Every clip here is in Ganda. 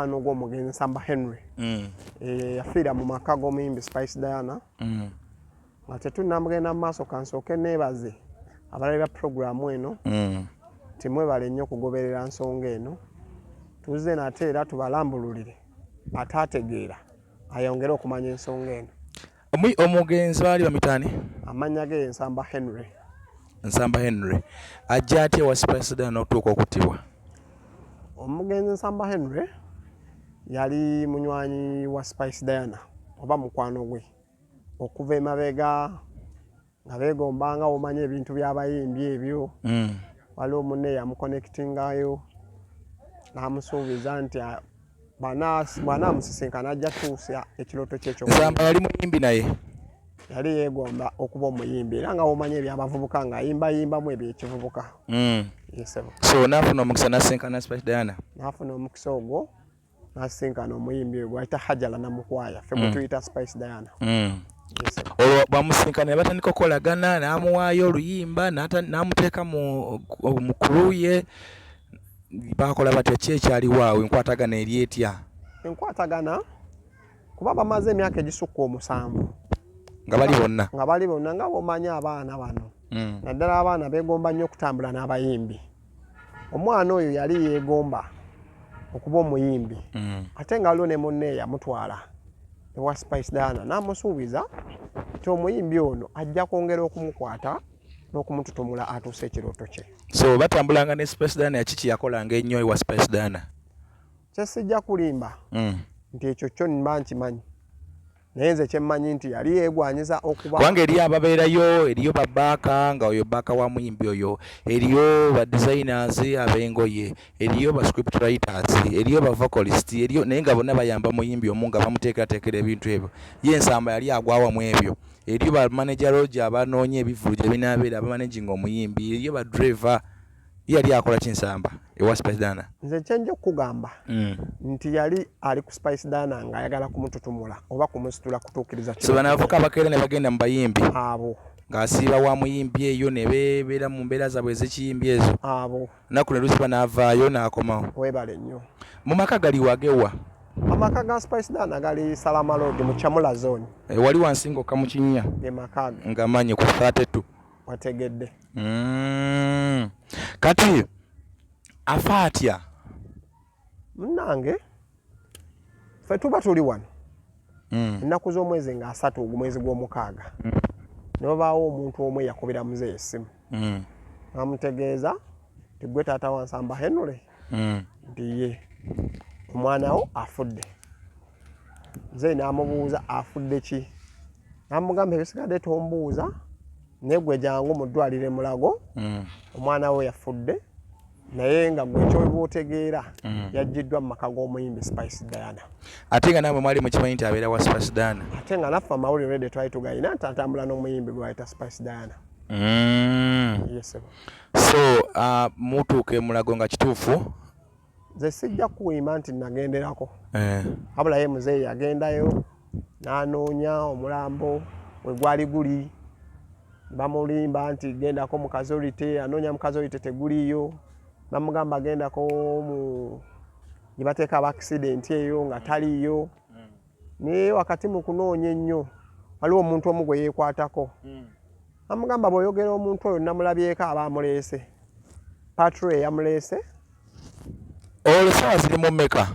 Mukwano gw'omugenzi Nsamba Henry yafiira mu maka g'omuyimbi Spice Diana. Nga tetunnamugenda mu maaso, kansooke neebaze abalabi ba puroguramu eno timwebale nnyo okugoberera nsonga eno. Tuzze nate era tubalambululire, ate ategeera ayongere okumanya ensonga eno. Omugenzi baali bamitaani? Amannya ge ye Nsamba Henry. Nsamba Henry ajja atya ewa Spice Diana n'okutuuka okuttibwa? Omugenzi Nsamba Henry yali munywanyi wa Spice Diana oba mukwano gwe okuva emabega, nga beegombanga, omanyi ebintu by'abayimbi ebyo. Waliwo munne yamuconnectingayo n'amusuubiza nti bw'anaamusisinkana ajja tuusa ekirooto kye. Nsamba yali muyimbi naye? Yali yeegomba okuba omuyimbi, era nga womanyi ebyabavubuka, ng'ayimbayimbamu ebyekivubuka. Yes, ssebo. So n'afuna omukisa n'asinkana Spice Diana? N'afuna omukisa ogwo n'asinkana omuyimbi oyo gwayita Hajala Namukwaya, ffe gwe tuyita Spice Diana. Yes, ssebo. Olwo bamusinkana ne batandika okukolagana, n'amuwaayo oluyimba, n'amuteeka mu crew ye. Bakola batya? Ki ekyaliwo awo? Enkwatagana eri etya? Enkwatagana, kuba bamaze emyaka egisukka 7 nga bali bonna. Nga bali bonna. Nga bwomanyi abaana bano, naddala abaana beegomba nnyo okutambula n'abayimbi. Omwana oyo yali yeegomba okuba omuyimbi, ate nga waliwo ne munne eyamutwala ewa Spice Diana n'amusuubiza nti omuyimbi ono ajja kwongera okumukwata n'okumututumula atuuse ekirooto kye. So batambulanga ne Spice Diana. Kiki yakolanga ennyo ewa Spice Diana? Kyesijja kulimba nti ekyo kyo mba nkimanyi, naye nze kyemmanyi nti yali yeegwanyiza okuba Kubanga eriyo ababeerayo, eriyo babaaka, nga oyo baaka wa muyimbi oyo, eriyo ba designers ab'engoye, eriyo ba script writers, eriyo ba vocalist, eriyo, naye nga bonna bayamba muyimbi omu nga bamuteekerateekera ebintu ebyo. Ye Nsamba yali agwawamu ebyo? Eriyo ba manager Roger abanoonya ebivvulu gye binaabeera, abamanaginga omuyimbi, eriyo ba driver. Ye yali akola ki Nsamba ewa Spice Diana? Nze kyenja okukugamba nti yali ali ku Spice Diana ng'ayagala kumututumula oba kumusitula kutuukiriza So bano abavuka abakeera ne bagenda mu bayimbi abo ng'asiiba wa muyimbi eyo ne beebeera mu mbeera zaabwe ez'ekiyimbi ezo, abo naku ne luziba n'avaayo n'akomawo. Weebale nnyo. Mu maka gali wagewa? Amaka ga Spice Diana gali Salama Road mu Chamula Zone. E, wali wansi ng'okka mu kinnya. Ge maka ge. Nga manyi ku 32. Wategedde. Kati afa atya? Munnange, ffe tuba tuli wano ennaku z'omwezi nga 30 ogumwezi gw'omukaaga, ne wabaawo omuntu omu eyakubira muzeeyi essimu n'amutegeeza nti, "Gwe taata wa Nsamba Henry?" Nti, "Ye, omwana wo afudde." Muzeeyi n'amubuuza, "Afudde ki?" N'amugamba, "Ebisigadde tombuuza, naye gwe jangu mu ddwaliro e Mulago, omwana we yafudde." Naye nga gwe kyoba otegeera, yaggiddwa mu maka g'omuyimbi Spice Diana. Ate nga naamwe mwali mukimanyi nti abeera wa Spice Diana? Ate nga naffe amawulire already twali tugayina nti atambula n'omuyimbi gwe bayita Spice Diana. Yes, sir. So mutuuka emulago nga kituufu? Nze sijja kukulimba nti nagenderako, wabula ye muzeeyi yagendayo n'anoonya omulambo we gwali guli. Bamulimba nti gendako mu casualty, anoonya mu casualty teguliiyo. Bamugamba gendako mu gye bateeka aba accident eyo, nga taliiyo. Naye wakati mu kunoonya ennyo, waliwo omuntu omu gwe yeekwatako, amugamba, "Bw'oyogera omuntu oyo namulabyeko aba amuleese, patrol eyamuleese." Olwo saawa ziri mu mmeka?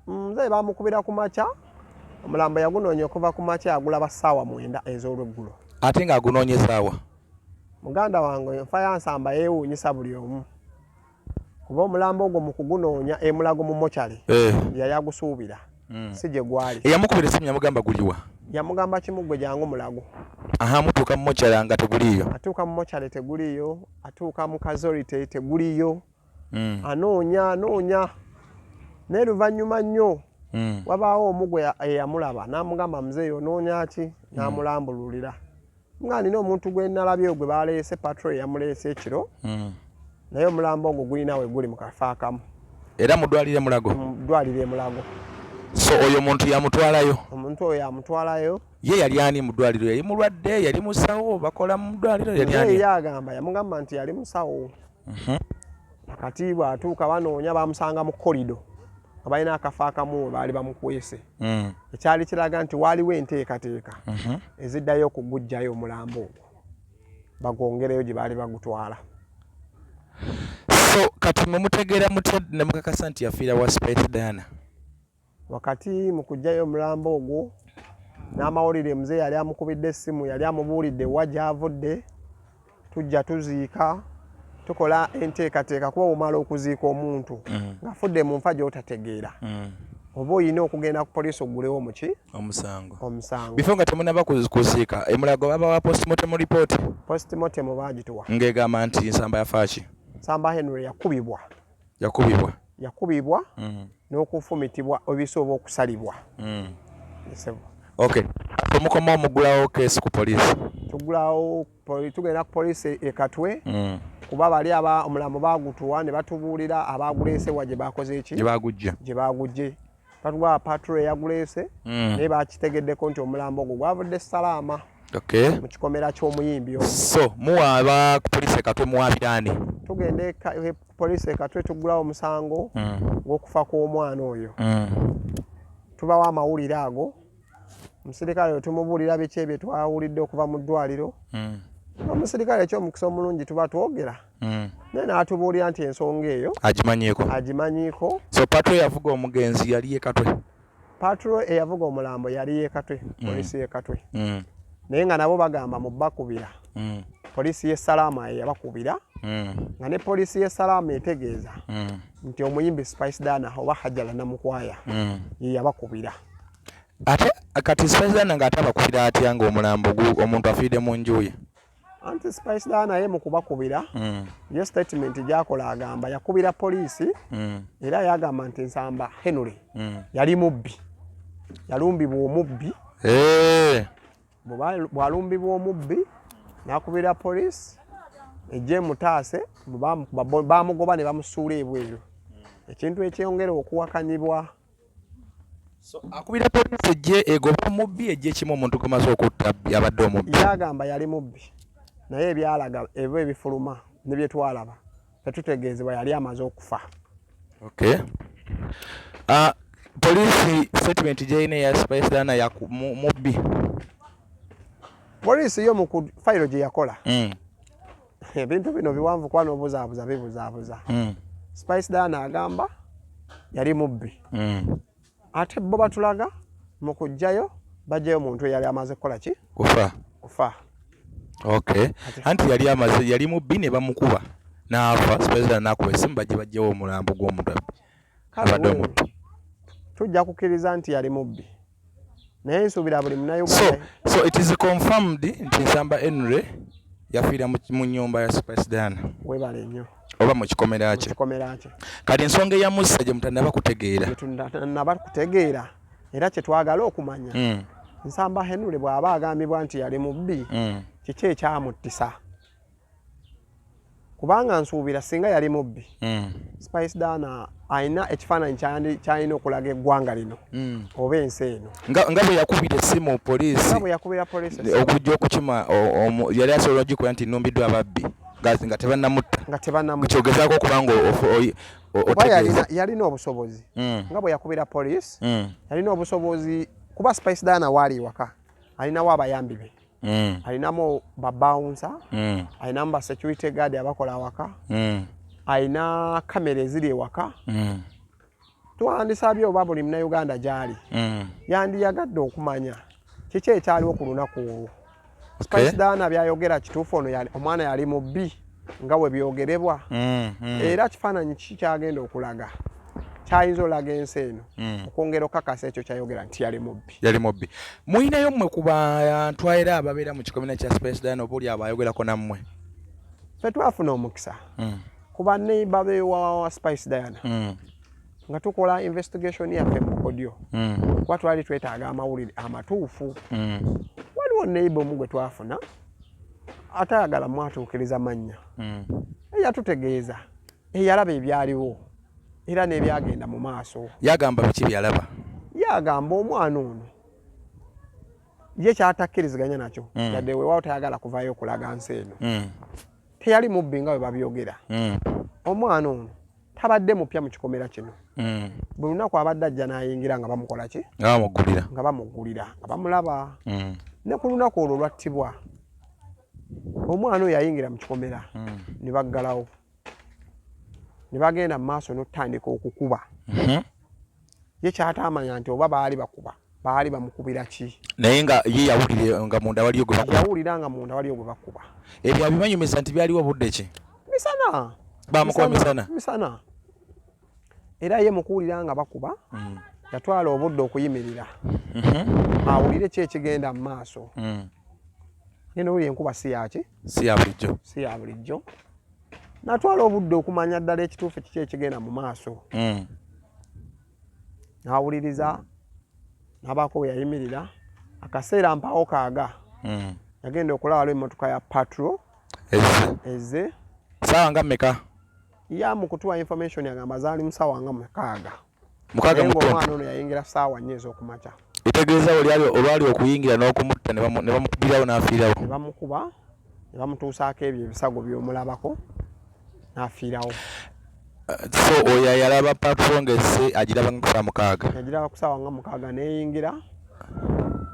Nze bamukubira ku makya. Omulambo yagunoonya okuva ku makya, agulaba ssaawa 9 ez'olweggulo. Ate ng'agunoonyezaawa? Muganda wange, enfa ya Nsamba yeewuunyisa buli omu, kuba omulambo ogwo mu kugunoonya emulago mu mochale yali agusuubira si gye gwali. Eyamukubira esimu yamugamba guliwa? Yamugamba kimu, "Gwe jangu Mulago." Aha, mutuuka mu mochale nga teguliiyo. Atuuka mu mochale teguliiyo, atuuka mu casualty teguliiyo. Anoonya, anoonya, naye luvannyuma nnyo wabaawo omu gwe eyamulaba n'amugamba, "Muzeeyi, onoonya ki?" N'amulambululira nga, "Nina omuntu gwe nalabye gwe baleese, patrol eyamuleese ekiro, naye omulambo ogwo gulina we guli mu kafo akamu." Era mudwalire Mulago? Mu ddwaliro e Mulago. So oyo omuntu yamutwalayo? Omuntu oyo yamutwalayo. Ye yali ani mu ddwaliro? Yali mulwadde? Yali musawo? Bakola mu ddwaliro? Yali Muzeeyi ani? Ye agamba yamugamba nti yali musawo. Kati bw'atuuka banoonya, bamusanga mu kolido. Nga balina akafo akamu we baali bamukwese. Ekyali kiraga nti waaliwo enteekateeka eziddayo okuguggyayo omulambo ogwo bagwongereyo gye baali bagutwala. So kati mwe mutegeera mutya ne mukakasa nti yafiira wa Spice Diana? Wakati mu kuggyayo omulambo ogwo n'amawulire, muzeeyi yali amukubidde essimu, yali amubuulidde wa gy'avudde. Tujja tuziika, tukola enteekateeka, kuba omala okuziika omuntu ng'afudde mu nfa gy'otategeera, oba olina okugenda ku poliisi oggulewo muki? Omusango. Omusango. Before nga temunaba kuziika, emulago babawa postmortem report? Postmortem baagituwa. Ng'egamba nti Nsamba yafa ki? Nsamba Henry yakubibwa. Yakubibwa. Yakubibwa n'okufumitibwa ebiso oba okusalibwa. Ssebo. Okay, so mukoma omugulawo case ku poliisi? Tugulawo, tugenda ku poliisi e Katwe, kuba bali aba omulambo bagutuwa ne batubuulira abaguleese wa gye bakoze eki? Gye bagujja. Gye bagujje. Batuwa patrol eyaguleese, naye bakitegeddeko nti omulambo ogwo gwavudde Salaama mu kikomera ky'omuyimbi ogwo. So muwaaba ku poliisi e Katwe, muwaabira ani? Tugenda ku poliisi e Katwe, tuggulawo omusango gw'okufa kw'omwana oyo. Tubawo amawulire ago. Omusirikale we tumubuulira biki ebyo twawulidde okuva mu ddwaliro. Omusirikale, ekyomukisa omulungi, tuba twogera naye n'atubuulira nti ensonga eyo agimanyiiko. Agimanyiiko. So patrol yavuga omugenzi yali ye Katwe? Patrol eyavuga omulambo yali ye Katwe, poliisi ye Katwe, naye nga nabo bagamba mu bakubira poliisi y'e Salaama eyabakubira, nga ne poliisi y'e Salaama etegeeza nti omuyimbi Spice Diana oba Hajala Namukwaya ye yabakubira. Ate kati Spice Diana ng'ate abakubira atya ng'omulambo omuntu afiiridde mu nju ye? Anti Spice Diana ye mu kubakubira, ye statement gyakola agamba yakubira poliisi, era yagamba nti Nsamba Henry yali mubbi, yalumbibwa omubbi. Bw'alumbibwa omubbi n'akubira poliisi ejje emutaase, bamugoba ne bamusuula ebweru, ekintu ekyongera okuwakanyibwa. So akubira poliisi ejje egoba omubbi, ejje kimu omuntu gwemaze okutta abadde omubbi? Yagamba yali mubbi, naye ebyalaga eba ebifuluma ne bye twalaba tetutegeezebwa yali amaze okufa. Okay. Poliisi statement gyerina eya Spice Diana ya mubbi? Poliisi yo mu fayiro gye yakola, ebintu bino biwanvu kuba n'obuzaabuza bibuzaabuza. Spice Diana agamba yali mubbi, ate bo batulaga mu kuggyayo bajjayo omuntu eyali amaze kukola ki? Kufa. Kufa. Okay, anti yali amaze, yali mubbi ne bamukuba n'afa. Spice Diana n'akuba essimu bajje bajjewo omulambo gw'omuntu abadde omubbi. Tujja kukkiriza nti yali mubbi, naye nsuubira buli munnayuganda So it is confirmed nti Nsamba Henry yafiira mu nnyumba ya Spice Diana? Webale nnyo. Oba mu kikomera mu kye? Kikomera kye. Kati ensonga eyamussa gye mutanaba kutegeera? Naba kutegeera, era kye twagala okumanya, Nsamba Henry bw'aba agambibwa nti yali mubbi, kiki ekyamuttisa? Kubanga nsuubira singa yali mubbi, Spice Diana alina ekifaananyi kyalina okulaga eggwanga lino oba ensi eno. Nga bwe yakubira essimu poliisi. Nga bwe yakubira poliisi. Okujja okukima, yali asobola ogikola nti numbiddwa ababbi nga tebannamutta. Nga tebannamutta. Kyogezaako okuba nga oba yalina obusobozi, nga bwe yakubira poliisi, yalina obusobozi, kuba Spice Diana waali ewaka alinawo abayambi be, alinamu ba bouncer, alinamu ba security guard abakola awaka, alina kamera eziri ewaka. Twandisabye oba buli munnayuganda gyali yandiyagadde okumanya kiki ekyaliwo ku lunaku olwo. Spice Diana byayogera kituufu? Ono omwana yali mubbi nga bwe byogerebwa? Era kifaananyi kiki kyagenda okulaga, kyayinza olaga ensi eno okwongera okukakasa ekyo kyayogera nti yali mubbi? Yali mubbi. Muyinayo mmwe ku bantu era ababeera mu kikomera kya Spice Diana, oba oli abo ayogerako nammwe? Ffe twafuna omukisa ku baneiba bewa Spice Diana, nga tukola investigation yaffe mu bukodyo, kuba twali twetaaga amawulire amatuufu. Waliwo neighbor omu gwe twafuna atayagala mwatuukiriza mannya, eyatutegeeza eyalaba ebyaliwo era n'ebyagenda mu maaso. Yagamba biki byalaba? Yagamba omwana ono ye kyatakkiriziganya nakyo, yadde weewaawo tayagala kuvaayo okulaga nsi eno, teyali mubbi nga bwe babyogera. Omwana ono Tabadde mupya mu kikomera kino. Buli lunaku abadde ajja n'ayingira nga bamukola ki? Nga bamuggulira. Nga bamuggulira, nga bamulaba. Ne ku lunaku olwo lwattibwa, omwana oyo yayingira mu kikomera ne baggalawo, ne bagenda mu maaso n'otutandika okukuba. Ye kyataamanya nti oba baali bakuba, baali bamukubira ki? Naye nga ye yawulira nga munda waliyo gwe bakuba. Yawulira nga munda waliyo gwe bakuba. Ebyo abimanyumiza nti byaliwo budde ki? Misana. Bamukuba misana? Misana. Era ye mukuwulira nga bakuba, yatwala obudde okuyimirira. Awulire ki ekigenda mu maaso. Ngenda owulira enkuba si yaki? Si ya bulijjo. Si ya bulijjo. Natwala obudde okumanya ddala ekituufu kiki ekigenda mu maaso. N'awuliriza, n'abaako we yayimirira. Akaseera mpaawo kaaga. Yagenda okulaba waliwo emmotoka ya patrol ezze. Ssaawa nga mmeka? Ya mu kutuwa information agamba zaali mu ssaawa nga 6. 6 Naye mu ttuntu. ng'omwana ono yayingira ssaawa 4 ez'okumakya. Bitegeeza olwali okuyingira n'okumutta ne bamukubirawo n'afiirawo. Ne bamukuba, ne bamutuusaako ebyo ebisago by'omulabako n'afiirawo. So oyo yalaba patrol ng'ezze agiraba nga ku ssaawa 6. Yagiraba ku ssaawa nga 6 n'eyingira,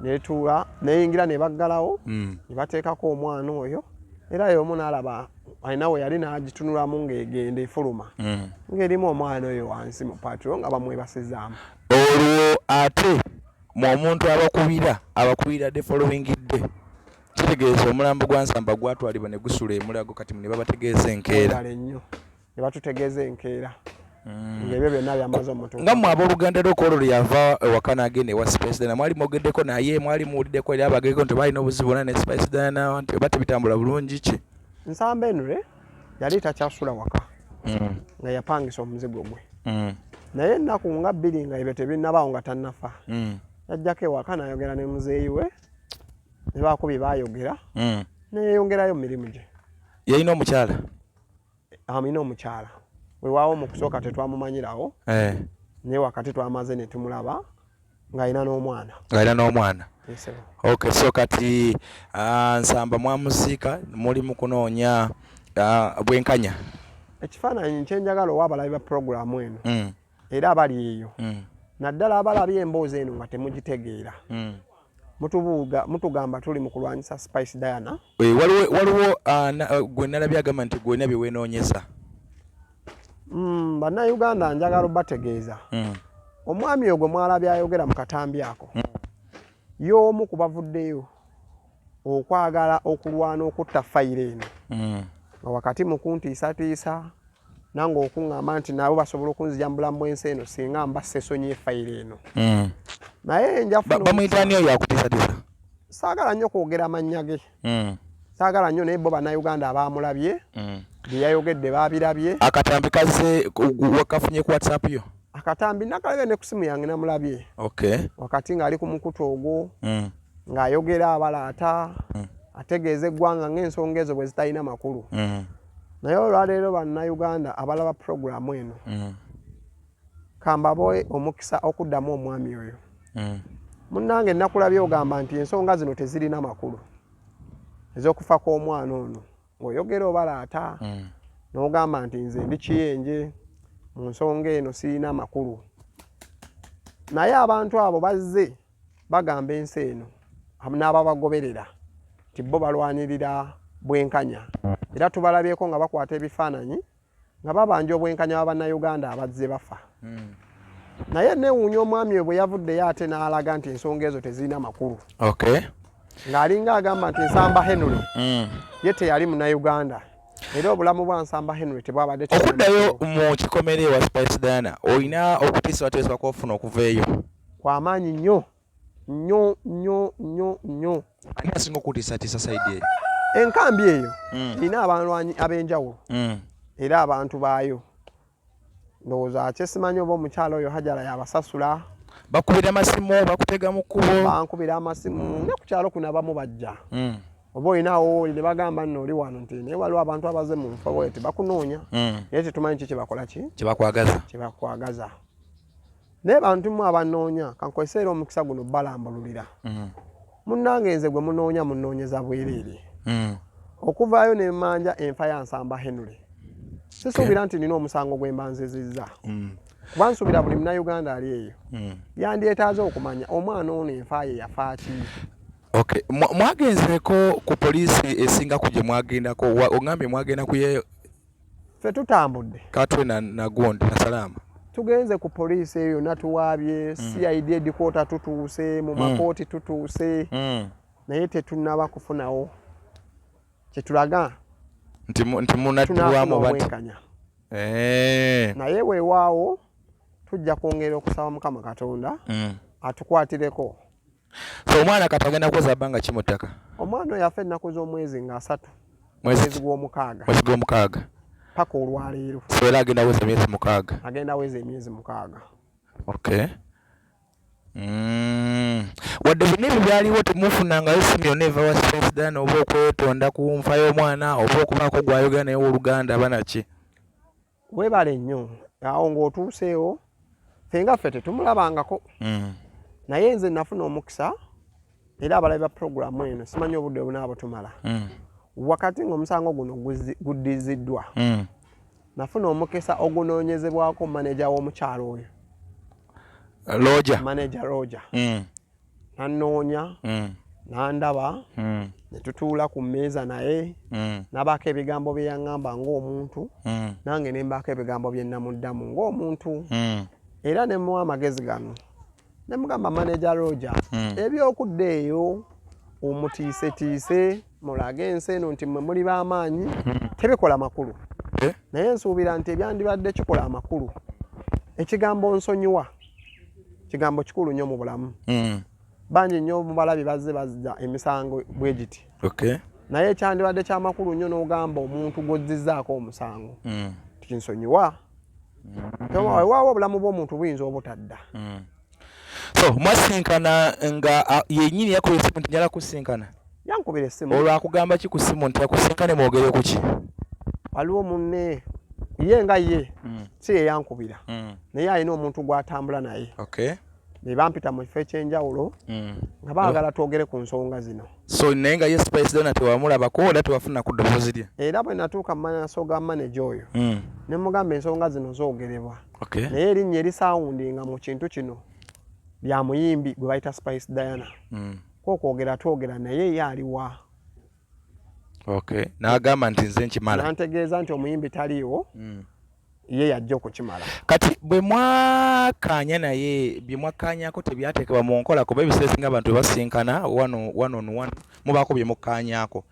n'etuula, n'eyingira ne baggalawo, ne bateekako omwana oyo. Era y'omu n'alaba alina we yali n'agitunulamu ng'egenda efuluma. Ng'erimu omwana oyo wansi mu patrol nga bamwebasizaamu. Olwo ate mu omuntu abakubira, abakubira the following day. Kitegeeza omulambo gwa Nsamba gwatwalibwa ne gusula e Mulago kati ne babategeeza enkeera. Webale nnyo. Ne batutegeeza enkeera. Ng'ebyo byonna byamaze omutuuka. Nga mmwe abooluganda lwe kwolwo lwe yava ewaka n'agenda ewa Spice Diana, mwali mwogeddeko naye, mwali muwuliddeko era abageko nti balina obuzibu bwonna ne Spice Diana, nti oba tebitambula bulungi ki? Nsamba Henry yali takyasula waka. Nga yapangisa omuzigo gwe. Naye ennaku nga 2 nga ebyo tebinnabaawo nga tannafa. Yajjako ewaka n'ayogera ne muzeeyi we, ne baako bye baayogera, ne yeeyongerayo mu mirimu gye. Yalina omukyala? Alina omukyala. Weewaawo mu kusooka tetwamumanyirawo. Naye wakati twamaze ne tumulaba ng'alina n'omwana. Ng'alina n'omwana. Yes, sir. Okay, so kati, Nsamba mwamuziika muli mu kunoonya, bwenkanya. Ekifaananyi kye njagala owa abalabi ba pulogulaamu eno. Era abali eyo. Naddala abalabye emboozi eno nga temugitegeera. Mutugamba tuli mu kulwanyisa Spice Diana. Waliwo, gwe nalabye agamba nti gwe olina bye weenoonyeza. Bannayuganda njagala obategeeza. Omwami oyo gwe mwalabye ayogera mu katambi ako. Y'omu ku bavuddeyo okwagala okulwana okutta fayiro eno. Nga wakati mu kuntiisatiisa nange okuŋŋamba nti nabo basobola okunzija mu bulamu bw'ensi eno singa mba sesonyiye fayiro eno. Naye nja kufuna Bamuyita ani oyo akutiisatiisa? Saagala nnyo kwogera mannya ge. Saagala nnyo, naye bo Bannayuganda abaamulabye, bye yayogedde baabirabye. Akatambi kazze wakafunye ku WhatsApp yo? Akatambi nakalabye ne ku simu yange namulabye. Wakati ng'ali ku mukutu ogwo, ng'ayogera abalaata, ategeeza eggwanga ng'ensonga ezo bwe zitalina makulu. Naye olwaleero Bannayuganda abalaba pulogulaamu eno, kambaboe omukisa okuddamu omwami oyo. Munnange nakulabye ogamba nti ensonga zino tezirina makulu ez'okufa kw'omwana ono, ng'oyogera obalaata, n'ogamba nti nze ndi kiyenje mu nsonga eno sirina makulu. Naye abantu abo bazze bagamba ensi eno n'ababagoberera nti bo balwanirira bwenkanya, era tubalabyeko nga bakwata ebifaananyi nga babanja obwenkanya bwa Bannayuganda abazze bafa. Naye neewuunya omwami oyo bwe yavuddeyo ate n'alaga nti ensonga ezo tezirina makulu. Ng'alinga agamba nti Nsamba Henry ye teyali Munnayuganda, era obulamu bwa Nsamba Henry tebwabadde tebulina Okuddayo makulu. mu kikomera ewa Spice Diana, olina okutiisibwatiisibwa kw'ofuna okuva eyo? Kwa maanyi nnyo nnyo nnyo nnyo nnyo. Ani asinga okutiisatiisa sayidi eyo? Enkambi eyo erina abalwanyi ab'enjawulo era abantu baayo. Ndowooza kyesimanyi oba omukyala oyo Hajara yabasasula. Bakubira amasimu, bakutega mu kkubo. Bankubira amasimu, ne ku kyalo kuno abamu bajja. Oba olina awo oli ne bagamba nno oli wano nti naye waliwo abantu abaze mu nfa bweti bakunoonya. Naye tetumanyi ki kye bakola ki? Kye bakwagaza. Kye bakwagaza. Naye bantu mmwe abanoonya, kankozese era omukisa guno balambululira. Munnange nze gwe munoonya munoonyeza bwereere. Okuvaayo ne mmanja enfa ya Nsamba Henry. Sisuubira nti nina omusango gwe mba nzizizza, kuba nsuubira buli Munnayuganda ali eyo yandyetaaze okumanya omwana ono enfa ye yafa ki. Okay, mwagenzeeko ku poliisi esinga ku gye mwagendako? Ogambye mwagenda ku ye Ffe tutambudde Katwe na gundi na Salaama. Tugenze ku poliisi eyo yonna tuwaabye, CID headquarter tutuuse, mu makooti tutuuse, naye tetunnaba kufunawo kyetulaga nti munaddibwamu obwenkanya. Naye weewaawo tujja kwongera okusaba Mukama Katonda atukwatireko. So omwana kati agenda kuweza bbanga ki mu ttaka? Omwana oyo afa ennaku z'omwezi nga 3, mwezi gw'omukaaga. Mwezi gw'omukaaga paka olwaleero. So era agenda weza emyezi 6. Agenda weza emyezi 6. Okay. Wadde byonna ebyo byaliwo temufunangayo essimu yonna eva wa Spice Diana oba okwetonda ku nfa y'omwana oba okubaako gw'ayogera naye ow'oluganda aba naki? Weebale nnyo awo ng'otuuseewo, ffe nga ffe tetumulabangako. Naye nze nafuna omukisa, era abalabi ba puroguramu eno simanyi obudde obunaaba butumala, wakati ng'omusango guno guddiziddwa, nafuna omukisa ogunoonyezebwako maneja w'omukyalo oyo, Roger. Maneja Roger. Nannoonya, nandaba, ne tutuula ku mmeeza naye, n'abaako ebigambo bye yaŋŋamba ng'omuntu, nange ne mbaako ebigambo bye namuddamu ng'omuntu. Era ne mmuwa amagezi gano, ne mugamba, maneja Roger, ebyokudda eyo omutiisetiise mulage ensi eno nti mmwe muli b'amaanyi, tebikola makulu. Naye nsuubira nti ebyandibadde kikola amakulu, ekigambo nsonyiwa kigambo kikulu nnyo mu bulamu. Bangi nnyo mubalabi bazze bazza emisango bwe giti. Naye ekyandibadde kyamakulu nnyo n'ogamba omuntu gw'ozzizzaako omusango ti nsonyiwa. Weewaawo obulamu bw'omuntu buyinza obutadda. So mwasinkana nga yennyini yakuba essimu nti njala kusinkana? Yankubira essimu. Olwo akugamba ki ku ssimu nti akusinkane mwogere ku ki? Waliwo munne ye nga ye si ye yankubira, naye alina omuntu gw'atambula naye. Be bampita mu kifo eky'enjawulo nga baagala twogere ku nsonga zino. So naye nga ye Spice Diana tewamulabako era tewafuna ku ddoboozi lye? Era bwe natuuka mu maaso ga maneja oyo, ne mugamba ensonga zino zoogerebwa, naye erinnya erisawundinga mu kintu kino lya muyimbi gwe bayita Spice Diana. Ko okwogera twogera naye ye aliwa? N'agamba nti nze nkimala. N'antegeeza nti omuyimbi taliiwo, ye yajja okukimala. Kati bwe mwakkaanya naye, bye mwakkaanyaako tebyateekebwa mu nkola, kuba ebiseera ebisinga abantu bwe basinkana one on one mubaako bye mukkaanyaako,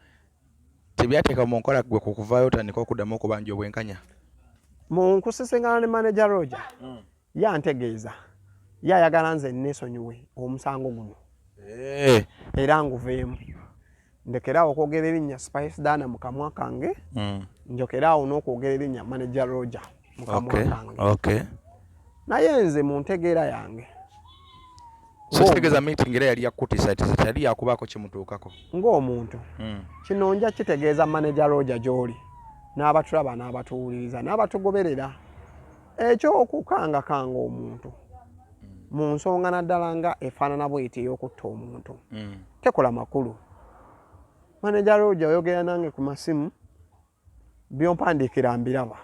tebyateekebwa mu nkola gwe ku kuvaayo otandika okuddamu okubanja obwenkanya? Mu nkusisinkana ne maneja Roger, ye antegeeza ye ayagala nze neesonyiwe omusango guno era nguveemu, ndekeraawo okwogera erinnya Spice Diana mu kamwa kange, njokeraawo n'okwogera erinnya maneja Roger mu kamwa kange. Naye nze mu ntegeera yange, So kitegeeza meeting era yali yakutiisatiisa, teyali yakubaako kimutuukako. Ng'omuntu, kino nja kitegeeza maneja Roger gy'oli n'abatulaba n'abatuwuliriza n'abatugoberera, ekyokukangakanga omuntu mu nsonga naddala nga efaanana bweti ey'okutta omuntu tekola makulu. Maneja Roger, oyogera nange ku masimu, byompandiikira mbiraba,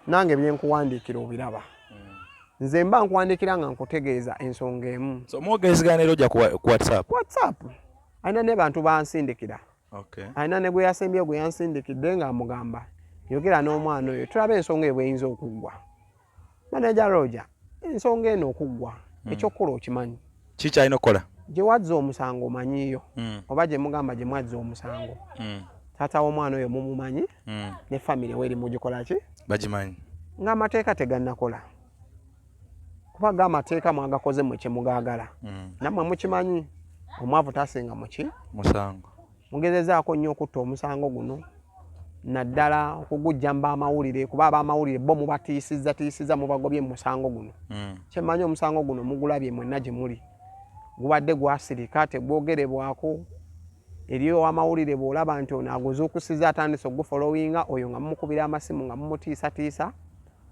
nange byenkuwandiikira obiraba. Nze mba nkuwandiikira nga nkutegeeza ensonga emu. So mwogerezegana ne Roger ku WhatsApp? WhatsApp alina ne bantu bansindikira. Alina ne gwe yasembye gwe yansindikidde ng'amugamba yogera n'omwana oyo tulabe ensonga eyo bweyinza okuggwa. Maneja Roger, ensonga eno okuggwa, ekyokukola okimanyi. Ki kyalina okukola? Gye wazza omusango omanyiiyo, oba gye mugamba gye mwazza omusango. Taata w'omwana oyo mumumanyi, ne famire weeri mugikola ki? Bagimanyi. Ng'amateeka tegannakola. Kuba ga amateeka mwagakoze mmwe kye mugaagala. Nammwe mukimanyi omwavu tasinga muki? Musango. Mugezezaako nnyo okutta omusango guno, naddala okugujja mu b'amawulire, kuba ab'amawulire bo mubatiisizza tiisizza, mubagobye mu musango guno. Kyemmanyi omusango guno mugulabye mwenna gye muli, gubadde gwasirika tegwogerebwako. Eri ow'amawulire bw'olaba nti ono aguzuukusizza atandise okugufolowinga, oyo nga mumukubira amasimu nga mumutiisatiisa.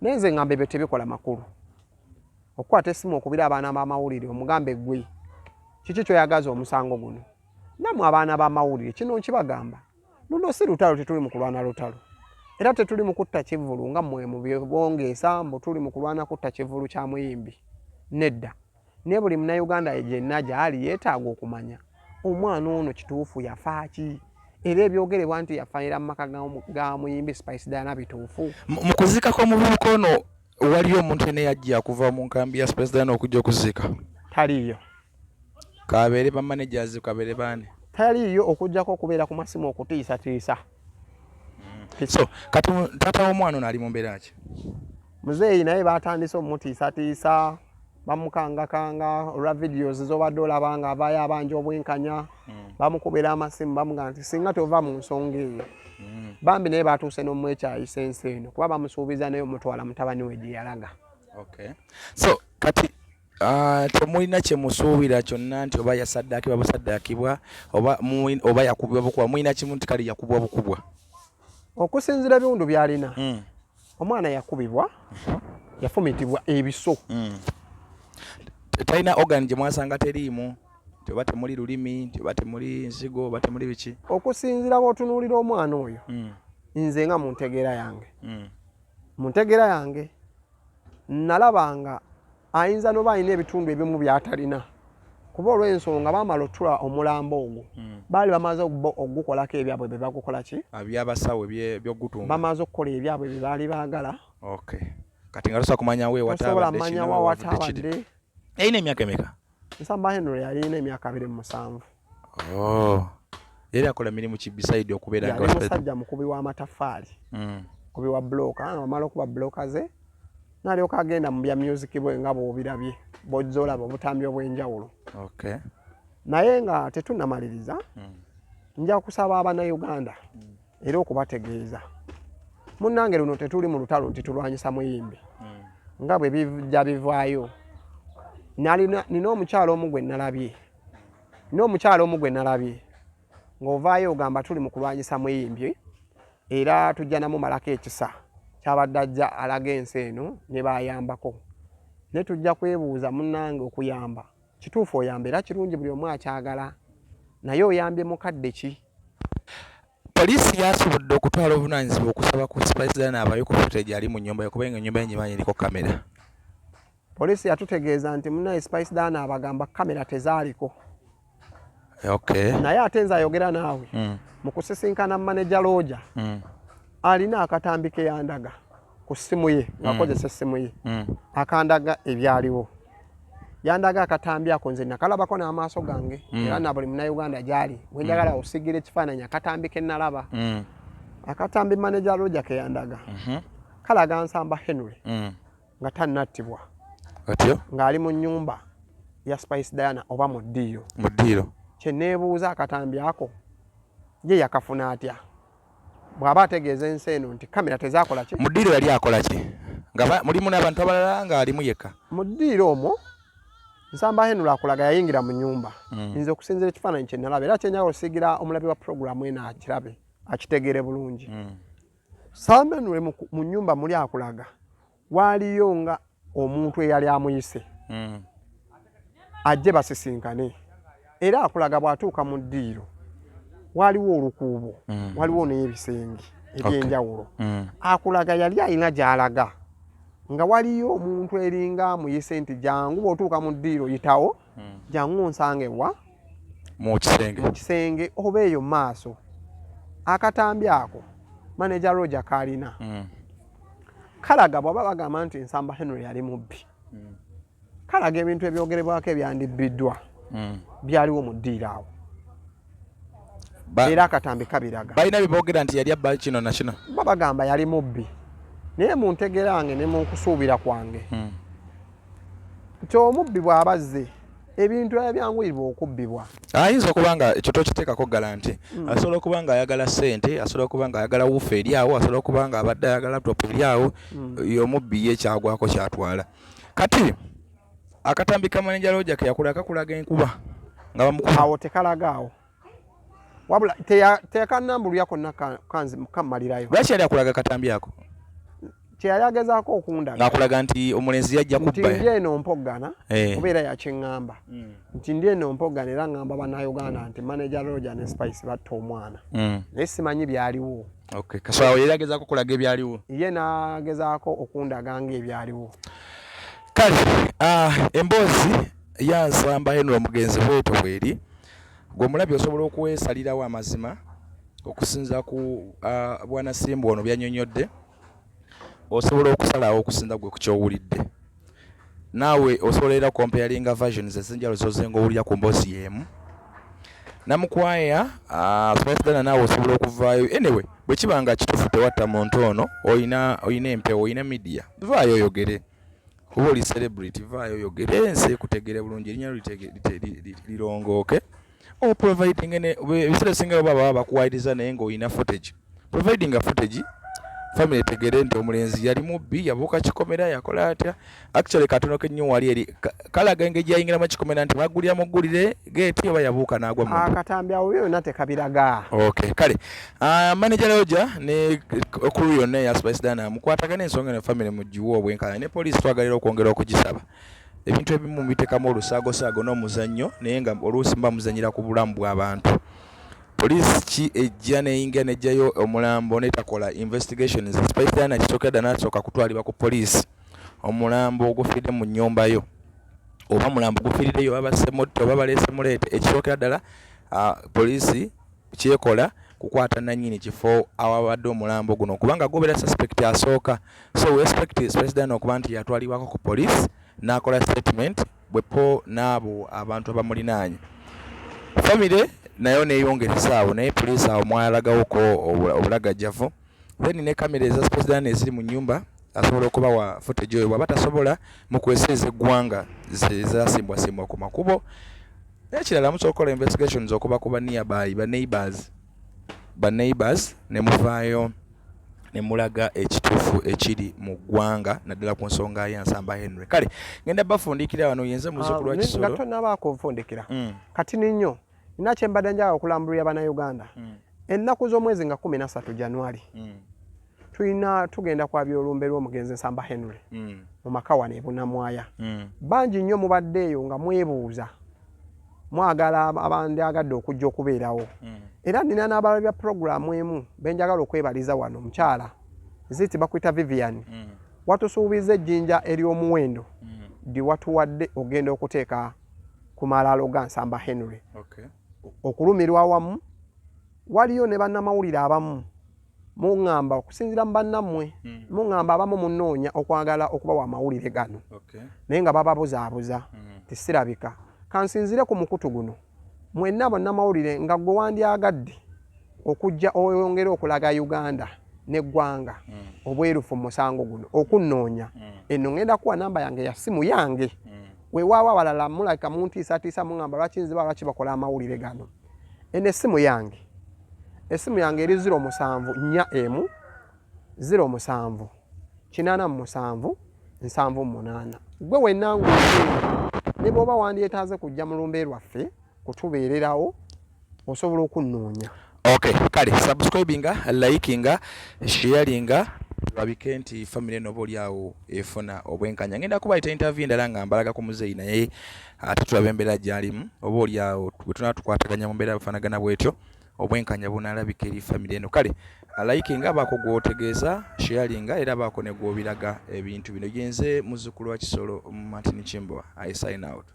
Naye nze ngamba ebyo tebikola makulu. Okukwata essimu okubira abaana b'amawulire omugambe gwe kiki ky'oyagaza omusango guno. Nammwe abaana b'amawulire kino nkibagamba, luno si lutalo, tetuli mu kulwana lutalo. Era tetuli mu kutta kivvulu nga mmwe mubyebongeesa mbu tuli mu kulwana kutta kivvulu kya muyimbi. Nedda. Naye buli Munnayuganda yenna gy'ali yeetaaga okumanya omwana ono kituufu yafa ki era ebyogerebwa nti yafaira mu maka ga muyimbi Spice Diana bituufu. Mu kuziika kw'omuvubuka ono waliyo omuntu yenna eyajja okuva mu nkambi ya Spice Diana okujja okuziika? Taliiyo. Kabeere ba managers kabeere baani? Taliiyo okuggyako okubeera ku masimu okutiisatiisa. So kati taata w'omwana ono ali mu mbeera ki? Muzeeyi naye batandise omutiisatiisa, bamukangakanga olwa videos z'obadde olaba nga avaayo abanja obwenkanya. Bamukubira amasimu bamugamba nti singa tova mu nsonga eyo. Bambi naye batuuse n'omwekyayisa ensi eno kuba bamusuubiza naye omutwala mutabani we gye yalaga. Okay. So kati temulina kye musuubira kyonna nti oba yasaddaakibwa busaddaakibwa oba yakubibwa bukubwa, mulina kimu nti kale yakubwa bukubwa? Okusinziira ebiwundu by'alina, omwana yakubibwa, yafumitibwa ebiso. Talina organ gye mwasanga teriimu, nti oba temuli lulimi, nti oba temuli nsigo, oba temuli biki? Okusinziira bw'otunuulira omwana oyo, nze nga mu ntegeera yange, mu ntegeera yange nalaba nga ayinza n'oba alina ebitundu ebimu by'atalina, kuba olw'ensonga baamala otula omulambo ogwo, baali bamaze ogukolako ebyabwe bye bagukola ki? Ebyabasawo eby'okugutunga. Bamaze okukola ebyabwe bye baali baagala. Okay. Kati nga tosobola kumanya we Tosobola wataabadde manya kino, wa wavudde kiri. wataabadde. Yalina emyaka emeka? Nsamba Henry yalina emyaka 27. Oh. Yali akola mirimu ki beside okubeera nga Yali musajja mukubi w'amataffaali, mukubi wa bbulooka, nga bw'amala okuba bbulooka ze n'alyoka agenda mu bya music bwe nga bw'obirabye, bw'ozze olaba obutambi obw'enjawulo. Okay. Naye nga tetunnamaliriza, nja kusaba Abannayuganda era okubategeeza, munnange luno tetuli mu lutalo nti tulwanyisa muyimbi nga bwe bijja bivaayo. Nina omukyala omu gwe nalabye, nina omukyala omu gwe nalabye ng'ovaayo ogamba tuli mu kulwanyisa muyimbi era tujja namumalako ekisa kyabadde ajja alaga ensi eno ne bayambako, naye tujja kwebuuza munnange okuyamba kituufu oyamba era kirungi buli omu akyagala, naye oyambye mukadde ki? Poliisi yasobodde okutwala obuvunaanyizibwa okusaba ku Spice Diana abayo ku footage ali mu nnyumba ye kubanga ennyumba ye ngimanyi eriko kamera. Poliisi yatutegeeza nti munnaye Spice Diana abagamba kamera tezaaliko. Okay. Naye ate nze ayogera naawe mu kusisinkana maneja Roger alina akatambi ke yandaga ku ssimu ye ng'akozesa essimu ye akandaga ebyaliwo. Yandaga akatambi ako nze nakalabako n'amaaso gange era na buli Munnayuganda gy'ali bwe njagala osigira ekifaananyi akatambi ke nalaba. Akatambi maneja Roger ke yandaga kalaga Nsamba Henry nga tannattibwa Atyo? ng'ali mu nnyumba ya Spice Diana oba mu ddiiro. Mu ddiiro. Kye neebuuza akatambi ako ye yakafuna atya bw'aba ategeeza ensi eno nti kamera tezaakola ki? Mu ddiiro yali akola ki? Nga mulimu n'abantu abalala ng'alimu yekka. Mu ddiiro omwo Nsamba Henry akulaga yayingira mu nnyumba. Nze okusinziira ekifaananyi kye nalaba era kye njagala osiigira omulabi wa pulogulaamu eno akirabe akitegeere bulungi. Nsamba Henry mu nnyumba muli akulaga waaliyo nga omuntu eyali amuyise ajje basisinkane, era akulaga bw'atuuka mu ddiiro waaliwo olukuubo, waliwo n'ebisenge eby'enjawulo. Akulaga yali alina gy'alaga nga waliyo omuntu eringa amuyise nti jangu bw'otuuka mu ddiiro yitawo, jangu onsange wa mu kisenge, mu kisenge oba eyo maaso. Akatambi ako maneja Roger kaalina kalaga bw'aba bagamba nti Nsamba Henry yali mubbi, kalaga ebintu ebyogerebwako ebyandibbiddwa byaliwo mu ddiiro awo. Era akatambi kabiraga. Balina bye boogera nti yali abba kino na kino. Babagamba yali mubbi, naye mu ntegeera yange ne mu kusuubira kwange nti omubbi bw'aba azze ebintu ebyanguyirwa okubbibwa. Ayinza okuba nga ekyo tokiteekako garanti. Asobola okuba nga ayagala ssente, asobola okuba nga ayagala wuufa eri awo, asobola okuba nga abadde ayagala laptop eri awo, omubbi ye kyagwako kyatwala. Kati akatambi ka maneja Roger ke yakula kakulaga enkuba nga bamukuba. Awo tekalaga awo. Wabula teyakanambulira konna kammalirayo. Lwaki yali akulaga katambi ako? Kyeyali agezaako okundaga Ng'akulaga nti omulenzi yajja nti kubba. Ndi eno mpoggana, kubeera yakiŋŋamba nti ndi eno mpoggana, era ŋŋamba Bannayuganda nti Manager Roger ne Spice batta omwana, naye simanyi byaliwo. Okay, so awo yali agezaako okulaga ebyaliwo. Ye n'agezaako okundaga ng'ebyaliwo. Kale emboozi ya Nsamba Henry omugenzi bwetyo bweri. Gwe omulabi osobola okwesalirawo amazima okusinza ku Bwana Simba ono byanyonyodde. Osobola okusalawo okusinza gwe ku kyowulidde. Naawe osobola era comparinga versions ez'enjawulo z'ozenga owulira ku mboozi y'emu. Namukwaya Spice Diana, naawe osobola okuvaayo. Anyway, bwe kiba nga kituufu tewatta muntu ono, oyina empewo, oyina media, vaayo oyogere, kuba oli celebrity. Vaayo oyogere, ensi ekutegere bulungi, erinnya lyo lirongooke. O providing ne ebiseera ebisinga baba baba bakuwayiriza, naye ng'olina footage, providing a footage, family etegere nti omulenzi yali mubbi, yabuuka kikomera, yakola atya. Actually katono kennyo wali eri kalaga engeri gyayingiramu ekikomera, nti bagulira muggulire geeti oba yabuuka n'agwa mu Akatambi awo byonna tekabiraga. Okay, kale Manager Roger ne crew yonna eya Spice Diana, mukwatagane ensonga eno, family mugiwe obwenkanya. Ne police twagalira okwongera okugisaba, ebintu ebimu mubiteekamu olusaagosaago n'omuzannyo, naye nga oluusi muba muzannyira ku bulamu bw'abantu. Poliisi ki ejja neyingira nejjayo omulambo netakola investigations? Spice Diana kisookera ddala nasooka kutwalibwa ku poliisi. Omulambo ogufiiridde mu nnyumba yo, oba mulambo gufiiriddeyo, oba basse mutte, oba baleese muleete, ekisookera ddala poliisi kyekola kukwata nannyini kifo awabadde omulambo guno, kubanga gubeera suspect asooka. So we expect Spice Diana okuba nti yatwalibwako ku poliisi n'akola statement bwepo n'abo abantu abamulinaanye, famire nayo neyongereza awo. Naye poliisi awo mwalagawoko obulagajjavu. Then ne kamera eza Spice Diana eziri mu nnyumba, asobola okubawa footage oyo. Bw'aba tasobola, mukweseeza eggwanga ezasimbwasimbwa ku makubo. N'ekirala, musobola okukola investigations okuba ku ba nearby, ba neighbors, ne muvaayo ne mulaga ekituufu ekiri mu ggwanga, naddala ku nsonga ya Nsamba Henry. Kale ngenda bafundikira wano. Yenze muzzukulu wa Nga Kisolo. Tonabaako nfundikira, kati nnyo nina kyembadde njagala okulambulira Bannayuganda. Ennaku z'omwezi nga 13 January, tulina tugenda kwabya olumbe lw'omugenzi Nsamba Henry mu maka wano e Bunamwaya. Bangi nnyo mubadde eyo nga mwebuuza, mwagala abandyagadde okujja okubeerawo. Era nina n'abalabi bya puroguramu emu benjagala okwebaliza wano. Mukyala ziti bakuyita Vivian, watusuubiza ejjinja ery'omuwendo lye watuwadde ogenda okuteeka ku malaalo ga Nsamba Henry okulumirwa awamu. Waliyo ne bannamawulire abamu muŋŋamba, okusinziira mu bannammwe, muŋŋamba abamu munoonya okwagala okubawa amawulire gano, naye nga bababuzaabuza. Tisirabika kansinzire ku mukutu guno. Mwenna bannamawulire nga gwe wandyagadde okujja oyongere okulaga Uganda n'eggwanga obwerufu mu musango guno, okunnoonya eno, ngenda kuwa namba yange ya simu yange. Weewaawo abalala mulabika muntiisatiisa, muŋŋamba lwaki nziba, lwaki bakola amawulire gano. Eno essimu yange, essimu yange eri 0741 07 87 78. Gwe wenna ng'ogeeyo, ne bw'oba wandyetaaze kujja mu lumbe lwaffe kutubeererawo, osobola okunnoonya. Okay, kale subscribinga, likinga, sharinga, tulabike nti family eno oba oli awo efuna obwenkanya. Ngenda kubayita interview endala nga mbalaga ku muzeeyi, naye ate tulaba embeera gy'alimu. Oba oli awo bwe tunaba tukwataganya mu mbeera bufaanagana bwetyo, obwenkanya bunaalabika eri family eno. Kale likinga, baako gw'otegeeza, sharinga, era baako ne gw'obiraga ebintu bino. Yenze muzzukulu wa Kisolo, Martin Kimbowa. I sign out.